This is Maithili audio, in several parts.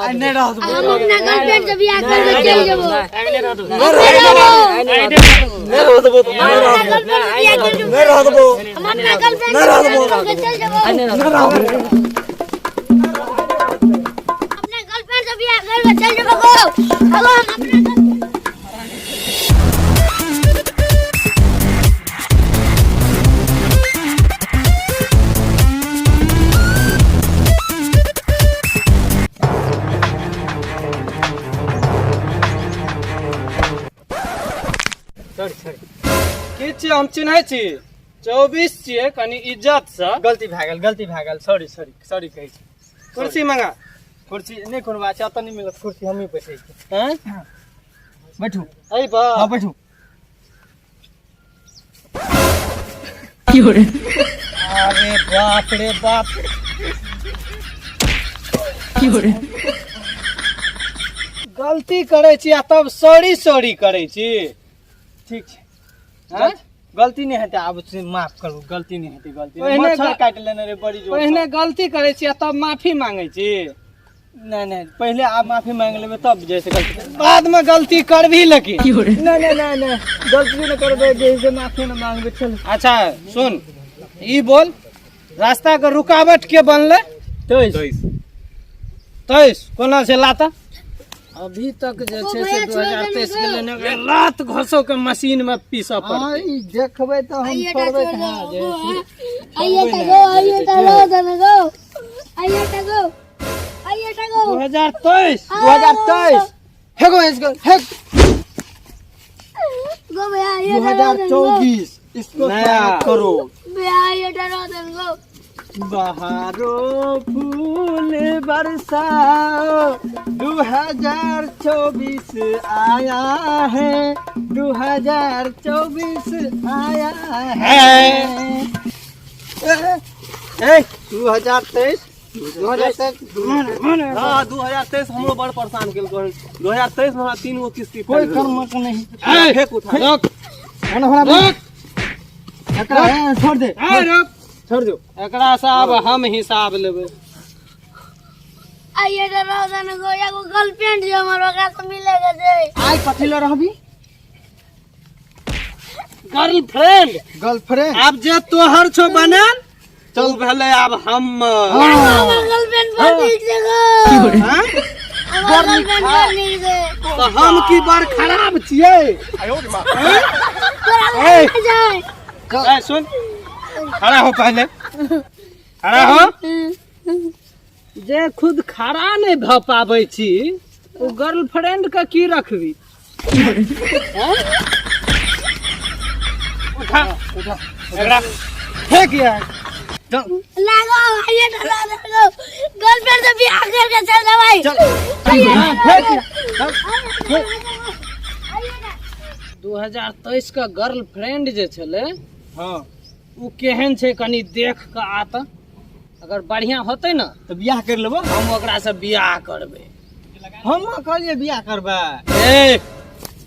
आइ नहि रह देबो। हम अपना गर्लफ्रेंड से बियाह करके चल जेबो। नहि रह देबो तो, हम अपना गर्लफ्रेंड से बियाह कर नहि रह देबो। हम अपना गर्लफ्रेंड से बियाह करके चल जेबो। नहि रह देबो। अपना गर्लफ्रेंड से बियाह करके चल जेबो गो। हेलो, हम अपना गर्लफ्रेंड सॉरी सॉरी। की छियै, हम चिन्है छी, 24 छियै, कनि इज्जत से। गलती भए गेल, गलती भए गेल, सॉरी सॉरी सॉरी कहै छी। कुर्सी मंगा। कुर्सी नहि, कोनो बात छै, एतऽ नहि मिलत कुर्सी, हमही बैसै छी। हैं? बैठू। एहि पर? हँ, बैठू। अरे बाप रे बाप, गलती करै छी आ तब सॉरी सॉरी करै छी। ठीक छै। हैं? गलती नहि हेतै आब से, माफ करू, गलती नहि हेतै, गलती पहिने मच्छर काटि लेने रहै बड़ी जोर। पहिने गलती करै छी आ तब माफी मांगै छी? नहि नहि, पहिले आब माफी मांगि लेबै तब जैसे गलती बाद में गलती करबही लेकिन। नहि नहि नहि नहि, गलती नहि करबै जे से माफी नहि मांगबै, चल। अच्छा सुन, ई बोल, रास्ता के रुकावट के बनलै? 23। 23 कोना से लाता अभी तक जे ओ छै से भैया, 2023 छोड़ि के देने लेने ओकरा लात घसो के मशीन में पीसऽ पड़तै। ई देखबै तऽ हम आइए छोड़बै टा कहाँ जे आइए टा गो, आइए टा गो, तने गो, आइए टा गो, आइए टा गो। 2023। 2023 हेगो इसको हेग। गो भैया, आइए दू टा हजार गो। चौबीस इसको नया। स्वागत करो। भैया, आइए टा गो, तने गो। बहारो फूल बरसाओ, 2024 आया है, 2024 आया है। ए, 2023, 2023। हाँ, 2023 हमरो बड़ परेशान केलको। 2023 में हमरा 3 गो किस्ती कोई फैल गेल। कर्म नहीं। ए, फेक उठा। रुक। होना होना। रुक। एकरा ए, छोड़ दे। ए, रुक। छोड़ दो। एकरा से आब हम हिसाब लेबै। आइए टा गो, तने गो, एगो गर्लफ्रेंड जे हमर, ओकरा से मिलेगा जे। आइ कथी लए रहबी? गर्लफ्रेंड। गर्लफ्रेंड। आब जे तोहर छौ बनल, चल भेलै आब हम। हमर गर्लफ्रेंड बड़ नीक छै गो। हाँ? हमर गर्लफ्रेंड बड़ नीक छै। तऽ हम की बड़ खराब छियै? तोरा ए। लग जाय। ए, सुन, खड़ा हो, पहले खड़ा हो। जे खुद खड़ा नहि भऽ पाबै छी ओ गर्लफ्रेंड के की रखबी? हैं? उठा उठा एकरा, फेंक यार। लागो, आइए टा लागो, गर्लफ्रेंड से बियाह करके चल जेबै। चल। आइए टा फेंक। लागो। 2023 के गर्लफ्रेंड जे छलै, हाँ, ओ केहन छै कनि देख कऽ आ तऽ अगर बढ़िया होतै ने तऽ बियाह कर लेबो। हम ओकरा से बियाह करबै। हम कहलियै बियाह करबै। ए।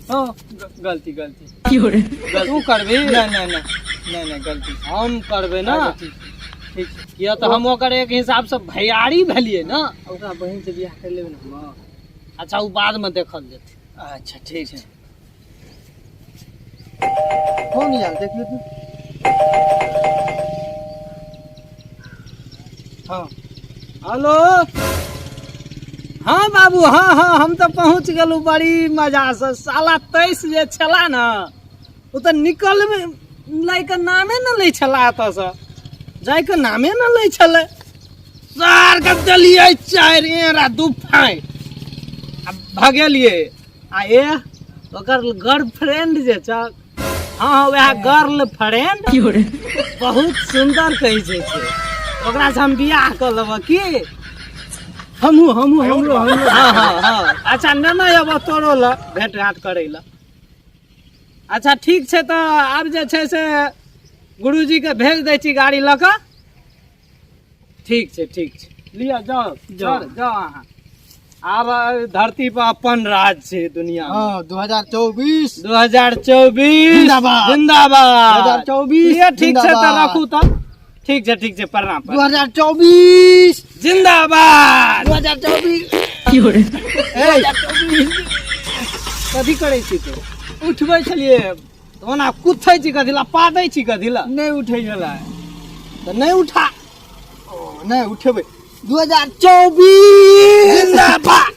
हाँ, गलती गलती। तू करबी? नहि नहि नहि नहि नहि, गलती। हम करबै ने। अच्छा, ठीक ठीक छै। किया तऽ हम ओकर एक हिसाब से भैयारी भेलियै ने। ओकरा बहिन से बियाह कर लेबै ने हम। अच्छा, ओ बादमे देखल जेतै। अच्छा, ठीक छै। फोन आयल, देखियौ तऽ। हाँ। हेलो, हाँ बाबू, हाँ हाँ, हम तऽ पहुँच गेलहुँ बड़ी मजासँ। साला 23 जे छला ने, ओ तऽ निकलमे लैके नामे ने लै छला, एतऽसँ जाइके नामे ने लै छलै। सारके देलियै 4 एरा 2 फाइ आ भगेलियै। आ ए ओकर गर्लफ्रेंड जे छ, हाँ हाँ, वएह गर्लफ्रेंड बहुत सुंदर कहै छै, छै ओकरा से हम बियाह कऽ लेबऽ की? हमहूँ हमहूँ, हमरो हमरो। हाँ हाँ हाँ, अच्छा, नेने अयबऽ तोरो लए भेंट घाट करै लए। अच्छा, ठीक छै, तऽ आब जे छै से गुरुजीके भेज दै छी गाड़ी लऽ कऽ। ठीक छै, ठीक छै, लिअ, जाउ जाउ जाउ अहाँ। आब धरती पर अपन राज छै दुनिया में। हाँ, 2024। 2024। जिंदाबाद। जिंदाबाद। 2024। लिअ, ठीक छै तऽ। जिंदाबाद। राखू तऽ, ठीक छै, ठीक छै, प्रणाम प्रणाम। 2024। जिंदाबाद। 2024। ए, कथी करै छी तू? उठबै छलियै। ओना कुथै छी कथी ला, पादै छी कथी ला? नहि उठै छलै। तऽ नहि उठा। ओ, नहि उठेबै। 2024 जिंदाबाद।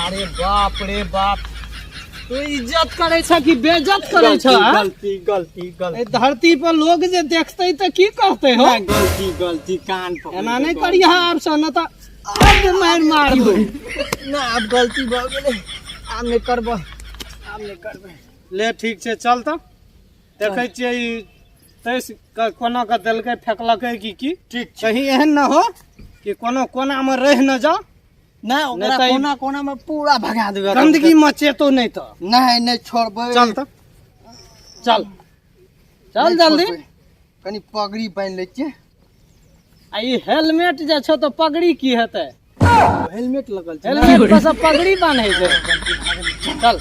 अरे बाप रे बाप, तू इज्जत करै छ कि बेइज्जत करै छ? गलती गलती गलती गलती। एहि धरती पर लोग जे देखतै तऽ की कहतै हो? नहि, गलती गलती, कान पकड़ि एना नहि कऽ। करिह आब से, न तऽ आब मारि मार दू। नहि, आब गलती भऽ गेलै, आब नहि करबै, आब नहि करबै। ले ठीक छै, चल तऽ देखै छियै ई 23 कोना कऽ देलकै, फेकलकै की की। ठीक छै। कहीं एहन न हो कि कोनो कोना मे रहि न जाओ। नहि, ओकरा नहि तऽ कोना कोना मे पूरा भगा देबै। गंदगी मचेतो नहि तऽ। नहि, नहि छोड़बै। चल तऽ चल चल नहि जल्दी। छोड़बै। कनि पगड़ी बान्हि लै छियै। आ ई हेलमेट जे छौ तऽ पगड़ी की हेतै? हेलमेट लगल छै। हेलमेट पर सब पगड़ी बान्है छै। चल।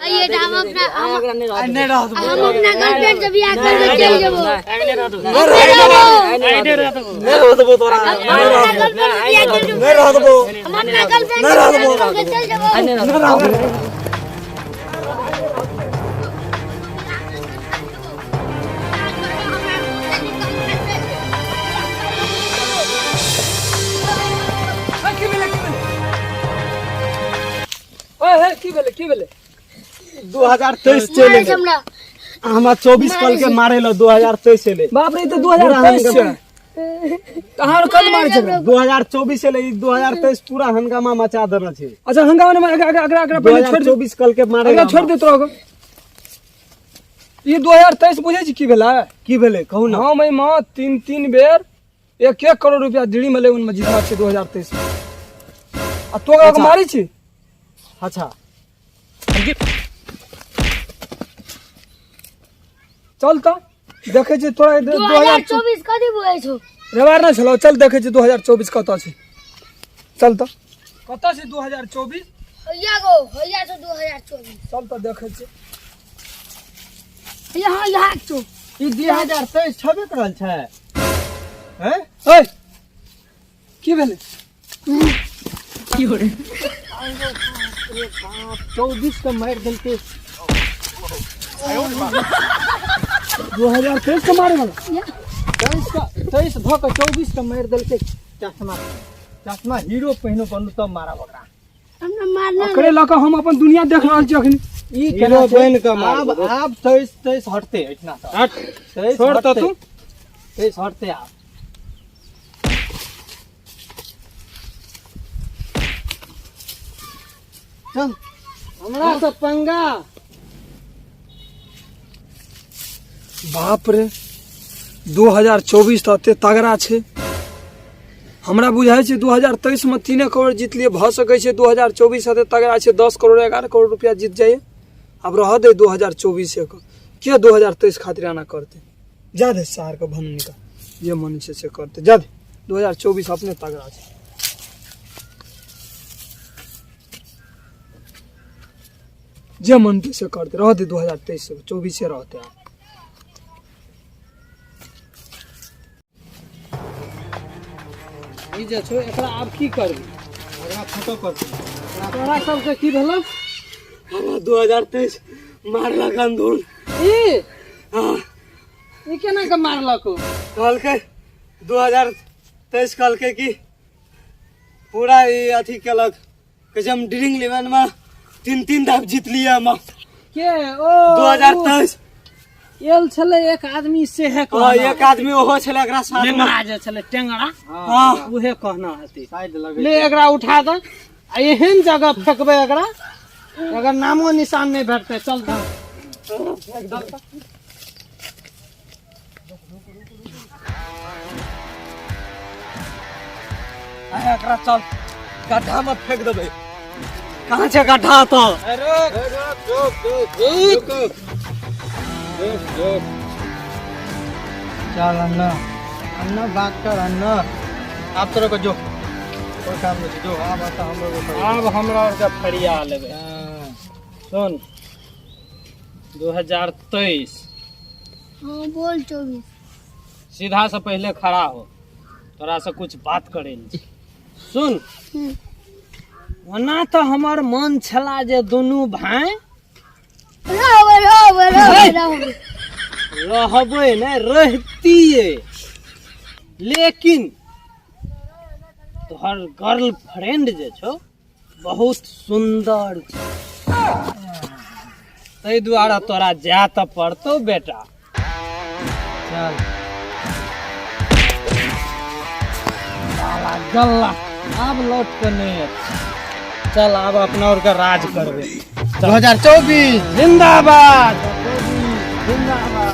आइए तऽ हम अपना हम आइ नहि रहत। हम अपना गर्लफ्रेंड से बियाह करके चलि जेबो। नहीं रह देबो तोरा। हम अपना गर्लफ्रेंड से बियाह करके नहीं रह देबो। हम अपना गर्लफ्रेंड से बियाह करके चलि जेबो। की भेलै, की भेलै? ओए हे, की भेलै, की भेलै? 2023 चलि मारै एलै। छै हमरा। हमरा 24 कल के मारे ला 2023 एलै। बाप रे, ई तऽ 2023 छै, अहाँ आर कल मारै छै? 2024 एलै, ई 2023 पूरा हंगामा मचा देने छै। अच्छा, हंगामा ने एकरा एकरा एकरा पहिले छोड़ि दे। 2024 कल के मारे। एकरा छोड़ि दे तोरा के। ई 2023 बुझै छी की भेलै? की भेलै, कहू ने। हम एहिमे 3-3 बेर 1-1 करोड़ रुपया ड्रीम इलेवन में जीतना छै 2023 में, आ तो ओकरा मारै छी। अच्छा, चल तऽ देखै छी तोरा। 2024 कथी बुझै छौ? रेवार नहि छलौ। चल देखै छी 2024 कतऽ छै। चल तऽ, कतऽ छै 2024? हैया गो, हैया छौ 2024। चल तऽ देखै छी। यहाँ यहाँ छौ। ई 2023 छबे करल छै हैं? ओइ, की भेलै? 24 के मारि देलकै। 2023 के मारे वाला। 23 के, 23 भऽ कऽ 24 के मारि देलकै। चश्मा, चश्मा हीरो पहिनो बनू तब मारब ओकरा। हमरा मारना। ओकरे लऽ कऽ हम अपन दुनिया देख रहल छी अखनी। ई हीरो केना छै? बनि कऽ मारबो। आब आब 23 23 हटते एहिठिना सँ। हट, 23 छोड़ तऽ हटतै। तू। 23 हटते आब। चल। हमरा से पंगा। बाप रे, 2024 तऽ एते तगड़ा छै। हमरा बुझाइ छै 2023 मे 3 करोड़ जीतलियै, भऽ सकै छै 2024 एते तगड़ा छै, 10 करोड़ 11 करोड़ रुपया जीत जाइए। आब रहऽ दे 2024 के, के 2023 खातिर एना करतै? जा दे सार के भननिका, जे मन छै से करतै। जा दे, 2024 अपने तगड़ा छै। जे मन छै से करतै, रह दे 2023 से 24 रहतै। आब ई जे छौ, एकरा आब की करबी? एकरा फोटो कर। तोरा सबके की भेलौ? हमरा 2023 मारलक अंधुन। ई हाँ। ई केना के मारलक? ओ कहलकै 2023, कहलकै कि पूरा ई अथी केलक, कहै छै हम ड्रिंक इलेवन में 3-3 दाब जीतलियै हम। के ओ? 2023 एल छलै एक आदमी से है। हाँ, एक आदमी ओहो छलै एकरा साथ में। नेंगरा जे छलै, टेंगरा। हाँ, उहे कहना हेतै। साइड लगै। ले एकरा उठा दे आ एहन जगह फेकबै एकरा, एकर नामो निशान नहि भेटतै। चल तऽ। आ एकरा चल गड्ढा में फेंक देबै। कहाँ छै गड्ढा तऽ? चल अन्ना, अन्ना, बात कर अन्ना। आब तोरा के जो कोई काम नहीं छै, जो आब आता हमरो के करी। आब हमरा आरके फरिया लेबै। हाँ। सुन, 2023। हाँ बोल, 24। सीधा से पहले खड़ा हो, तोरा से कुछ बात करे ले छै। सुन। ओना तऽ हमर मन छला जे दुनू भाय रहबै रहबै रहबै रहबै। रहबै नहि, रहतियै, लेकिन तोहर गर्लफ्रेंड जे छौ बहुत सुन्दर छै, ताहि दुआरे तोरा जाय तऽ पड़तौ बेटा। चल साला गल्ला आब लौट के नहीं एतै। चल, आब अपना और के राज करबे। 2024 जिंदाबाद, जिंदाबाद।